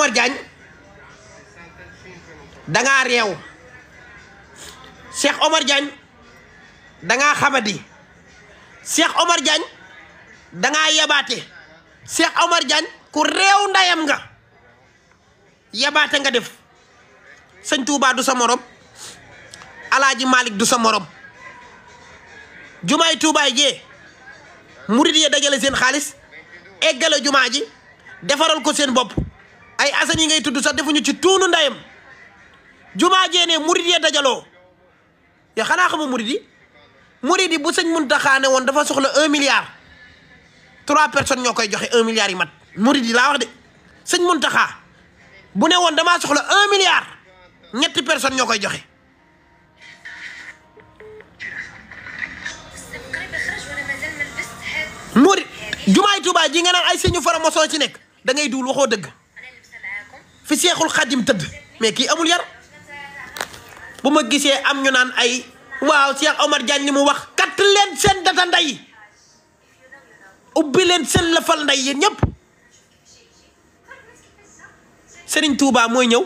Omar Diagne dangaa réew Cheikh Omar Diagne dangaa xamadi Cheikh Omar Diagne dangaa yabaate Cheikh Omar Diagne ku réew ndayam nga yabaate nga def sëñ Touba du sa morom Alaaji Malick du sa morom jumaay Touba jee murid yi dajale seen xaalis eggale jumaa ji defaral ko seen bopp ay asan yi ngay tudd sax defuñu ci tuunu ndayam jumaa jee ne murid yi dajaloo ya xanaa xama murid yi bu sëñ Muntaxa ne woon dafa soxla 1 milliard 3 personnes ñoo koy joxe 1 milliard yi mat murid yi laa wax de sëñ Muntaxa bu ne woon damaa soxla 1 milliard ñetti personnes ñoo koy joxe murid jumaay Tuubaa ji nga naan ay sëñu franc-maçon ci nekk da ngay duul waxoo dëgg fi Seexul Xadim tëdd mais kii amul yar bu ma gisee am ñu naan ay waaw Cheikh Omar Diagne li mu wax kat leen seen data nday ubbi leen seen lëfal nday yéen ñëpp Serigne Touba mooy ñëw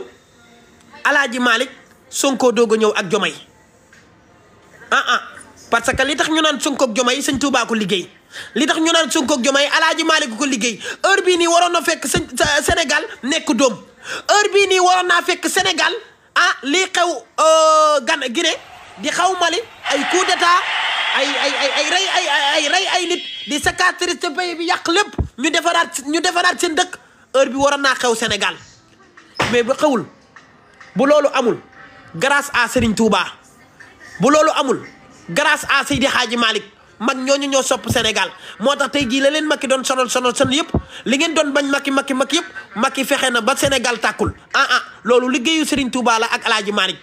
Alaaji Malick Sonko doog a ñëw ak Jomay parce que li tax ñu naan Sonko ak Jomay sëñ Touba ko liggéey li tax ñu naan Sonko ak Jomay Alaaji Malick ko liggéey heure bii nii waroon na fekk Sénégal nekk doom heure bii nii waroon naa fekk Sénégal lii xew Guinée di xaw Mali ay coup d'état ay rey ay nit di cicatrice pays bi yàq lépp ñu defaraat seen dëkk heure bi waroon naa xew Sénégal mais bu xewul bu loolu amul grâce à Serigne Touba bu loolu amul grâce à Seydi Hadji Malick mag ñooñu ñoo sopp Sénégal moo tax tey jii la leen Macky doon sonal yëpp li ngeen doon bañ Macky yëpp Macky fexe na ba Sénégal tàkkul loolu liggéeyu Serigne Touba la ak Alaaji Malick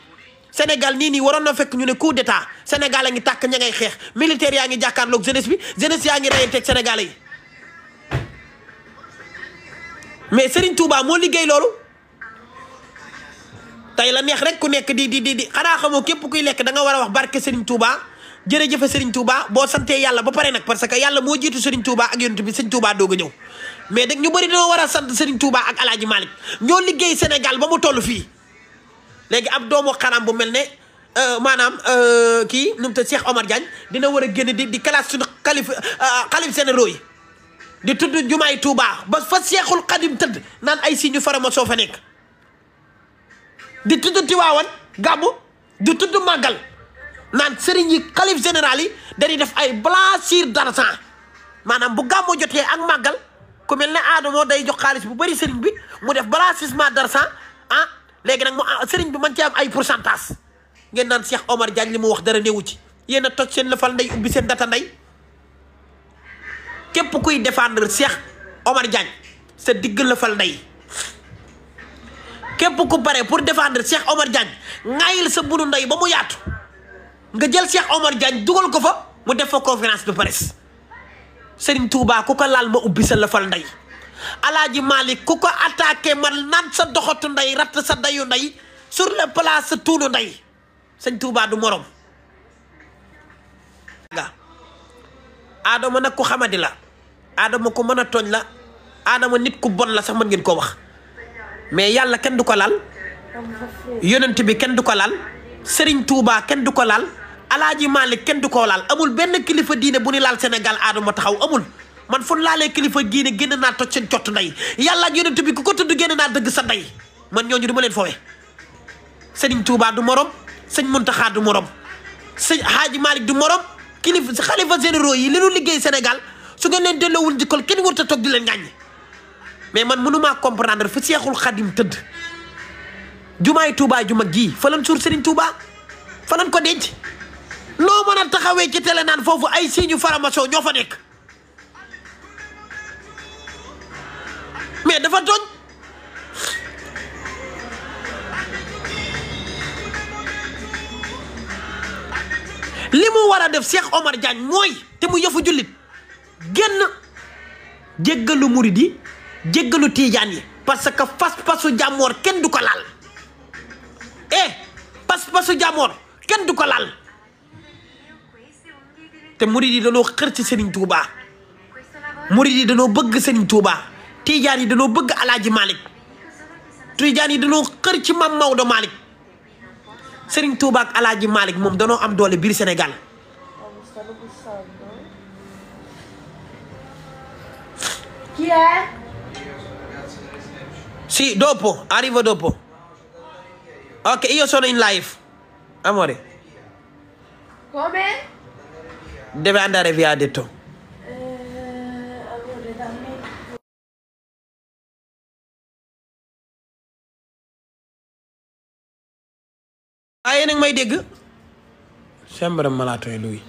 Sénégal nii waroon na fekk ñu ne coup d'état Sénégal a ngi tàkk ña ngay xeex militaire yaa ngi jàkkaarloog jeunesse bi jeunesse yaa ngi reyanteeg Sénégalais yi mais Serigne Touba moo liggéey loolu tey la neex rek ku nekk di xanaa xamoo képp kuy lekk da nga war a wax barke Serigne Touba jërëjëf Serigne Touba boo santee yàlla ba pare nag parce que yàlla moo jiitu Serigne Touba ak yonent bi Serigne Touba doog a ñëw mais nag ñu bëri dañoo war a sant Serigne Touba ak Alaaji Malick ñoo liggéey Sénégal ba mu toll fii léegi ab doomu xaram bu mel ne maanaam kii nu mu tudd Cheikh Omar Diagne dina war a génn di classe suñu xalif généraux yi di tudd jumaay Touba ba fa Cheikhul Khadim tëdd naan ay si ñu farama soo fa nekk di tudd Tiwaawan gàmmu di tudd màggal naan sëriñ yi xalif général yi dañuy def ay blanchir d'argent maanaam bu gàmmu jotee ak màggal ku mel ne Adamo day jox xaalis bu bëri sëriñ bi mu def blanchissement d'argent léegi nag mu sëriñ bi mën ci am ay pourcentage ngeen naan Cheikh Omar Diagne li mu wax dara néewu ci yéen a toj seen lëfal ndey ubbi seen data ndey képp kuy défendre Cheikh Omar Diagne sa digg lëfal ndey képp ku pare pour défendre Cheikh Omar Diagne ŋaayil sa bunu ndey ba mu yaatu nga jël Cheikh Omar Diagne dugal ko fa mu def fa conférence de presse Serigne Touba ku ko laal ma ubbi sa lëfal ndey Alaaji Malick ku ko attaqué man naan sa doxatu ndey ratt sa dayu ndey sur le place sa tuunu ndey sëñ Touba du morom Adama nag ku xamadi la Adama ku mën a tooñ la Adama nit ku bon la sax mën ngeen ko wax mais yàlla kenn du ko laal yonent bi kenn du ko laal Serigne Touba kenn du ko laal Alaaji Malick kenn du ko laal amul benn kilifa diine bu ni laal Sénégal Adama taxaw amul man fu laalee kilifa diine génn naa toj seen cott ndey yàlla ak yonent bi ku ko tudd génn naa dëgg sa ndey man ñooñu du ma leen fowe Serigne Touba du morom sëñ Muntaxa du morom sëñ Hadji Malick du morom kilifa xalifa généraux yi li nu liggéey Sénégal su ngeen leen delloowul njikkal kenn warut a toog di leen ŋàññi mais man mënumaa comprendre fi Seexul Xadim tëdd jumaay Touba ju mag gii fa lan suur Serigne Touba fa lan ko denc noo mën a taxawee ci télé naan foofu ay signe faramason ñoo fa nekk mais dafa tooñ li mu war a def Cheikh Omar Diagne mooy te mu yëfu jullit génn jéggalu murid yi jéggalu tiijaan yi parce que pas-pasu jàmmoor kenn du ko laal pas-pasu jàmmoor kenn du ko laal te murid yi dañoo xër ci Serigne Touba murid yi dañoo bëgg Serigne Touba tiijaan yi dañoo bëgg Alaaji Malick Tijaan yi dañoo xër ci Mam Maodo Malick Serigne Touba ak Alaaji Malick moom danoo am doole biir Sénégal. Chi è? Sì, dopo, arrivo dopo. Ok, io sono in live. Amore. Come? Deve andare via, ha detto. Amore, dammi. Yéen a ngi may dégg. Sembra malato yi lui.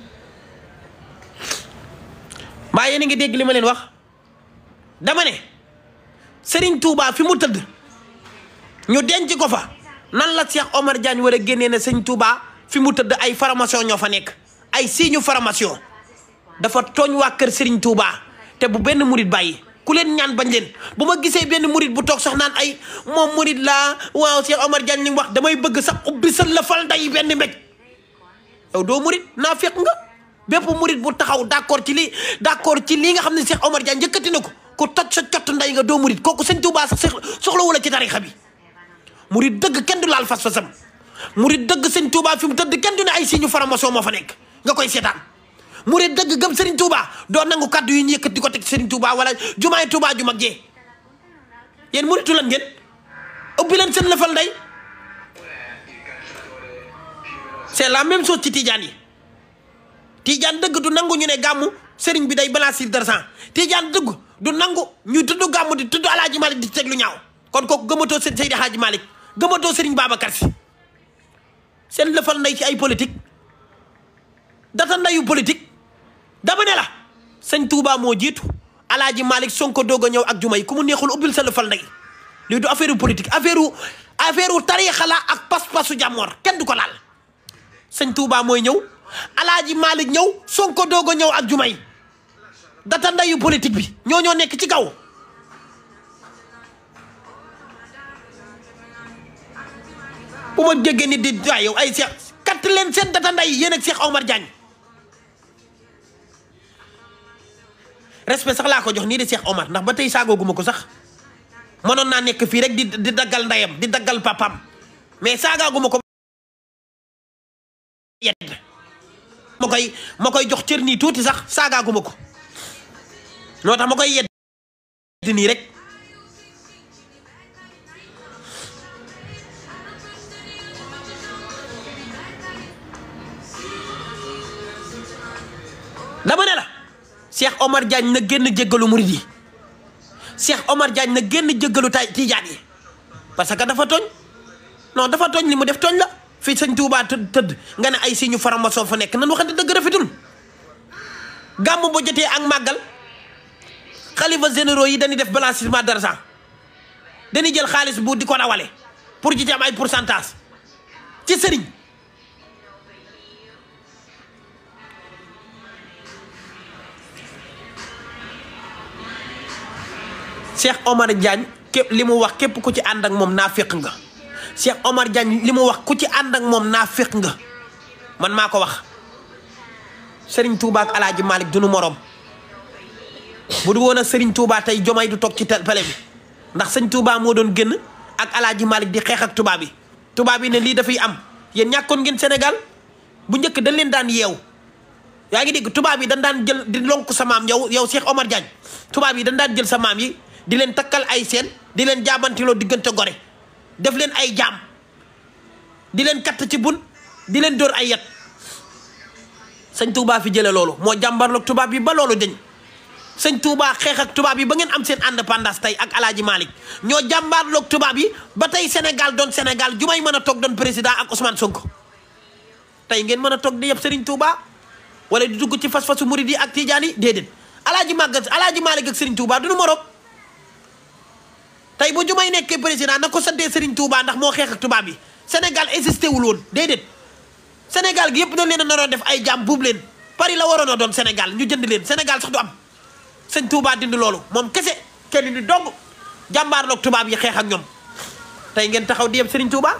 Mbaa yéen a ngi dégg li ma leen wax. Dama ne Serigne Touba fi mu tëdd ñu denc ko fa nan la Cheikh Omar Diagne war a génnee ne Serigne Touba fi mu tëdd ay formation ñoo fa nekk ay signe formation dafa tooñ waa kër Serigne Touba te bu benn murit bàyyi ku leen ñaan bañ leen bu ma gisee benn murit bu toog sax naan ay moom murit laa waaw Cheikh Omar Diagne li mu wax damay bëgg sax ubbi sa la fal nday benn mbéj yow doo murit naa fekk nga bépp murit bu taxaw d'accord ci li nga xam ne Cheikh Omar Diagne njëkkati na ko ku toj sa cott nday nga doo murit kooku sëñ Touba sax soxla wala ci tarixa bi murit dëgg kenn du laal fas-fasam murit dëgg sëñ Touba fi mu tëdd kenn du ne ay signe formation moo fa nekk nga koy seetaan murit dëgg gëm Serigne Touba doo nangu kaddu yu ñu yëkkat di ko teg Serigne Touba wala jumaay Touba ju mag jee yéen muritu lan ngeen ubbi leen seen lëfal nday c'est la même chose ci Tidiane yi Tidiane dëgg du nangu ñu ne gàmmu Serigne bi day blanchir d'argent Tidiane dëgg du nangu ñu tudd gàmmu di tudd Alaaji Malick di teg lu ñaaw kon kooku gëmatoo seen Seydi Hadji Malick gëmatoo Serigne Babacar Sy seen lëfal nday ci ay politique data ndayu politique dama ne la sëñ Touba moo jiitu Alaaji Malick Sonko doog a ñëw ak juma yi ku mu neexul ubbil sa lëfal nday lii du affaire politique affaire tariixa la ak pas-pasu jàmmoor kenn du ko laal sëñ Touba mooy ñëw Alaaji Malick ñëw Sonko doog a ñëw ak juma yi data ndayu politique bi ñoo nekk ci kaw bu ma déggee nit di waay yow ay Cheikh kat leen seen data nday yéen ak Cheikh Omar Diagne respect sax laa ko jox nii de Cheikh Omar ndax ba tey saagooguma ko sax mënoon naa nekk fii rek di daggal ndeyam di daggal papam mais saagaaguma ko yedd ma koy jox cër nii tuuti sax saagaaguma ko noo tax ma koy yedd nii rek dama ne la Cheikh Omar Diagne na génn jéggalu murid yi Cheikh Omar Diagne na génn jéggalu Tijaan yi parce que dafa tooñ non dafa tooñ li mu def tooñ la fii sëñ Touba tëdd nga ne ay signe formation fa nekk nan waxante dëgg rafetul gàmm bo jotee ak màggal xalifa généraux yi dañuy def blanchiment d'argent dañuy jël xaalis bu di ko rawale pour ji ci am ay pourcentage ci sëriñ Cheikh Omar Diagne képp li mu wax képp ku ci ànd ak moom naa féq nga Cheikh Omar Diagne li mu wax ku ci ànd ak moom naa féq nga man maa ko wax Serigne Touba ak Alaaji Malick du nu morom bu du woon ak Serigne Touba tey jomay du toog ci télé bi ndax sëñ Touba moo doon génn ak Alaaji Malick di xeex ak tubaab yi ne lii dafay am yéen ñàkkoon ngeen Sénégal bu njëkk dañ leen daan yeew yaa ngi dégg tubaab yi dañ daan jël di lonk sa maam yow Cheikh Omar Diagne tubaab yi dañ daan jël sa maam yi di leen takkal ay seen di leen jaabantiloo diggante gore def leen ay jaam di leen katt ci bun di leen dóor ay yat sëñ Touba fi jële loolu moo jàmbarloog tubaab yi ba loolu dañ sëñ Touba xeex ak tubaab yi ba ngeen am seen indépendance tey ak Alaaji Malick ñoo jàmbarloog tubaab yi ba tey Sénégal doon Sénégal ju may mën a toog doon président ak Ousmane Sonko tey ngeen mën a toog di yeb Serigne Touba wala di dugg ci fas-fasu murid yi ak Tijaan yi déedéet Alaaji Malick ak Serigne Touba duñu morom tey bu jumay nekkee président na ko santee Serigne Touba ndax moo xeex ak tubaab yi Sénégal existé wul woon déedéet Sénégal gi yëpp dañ leen a naroon def ay jaam buub leen Paris la waroon a doon Sénégal ñu jënd leen Sénégal sax du am sëñ Touba dindi loolu moom kese kenn ni dong jàmbaarloog tubaab yi xeex ak ñoom tey ngeen taxaw di yem Serigne Touba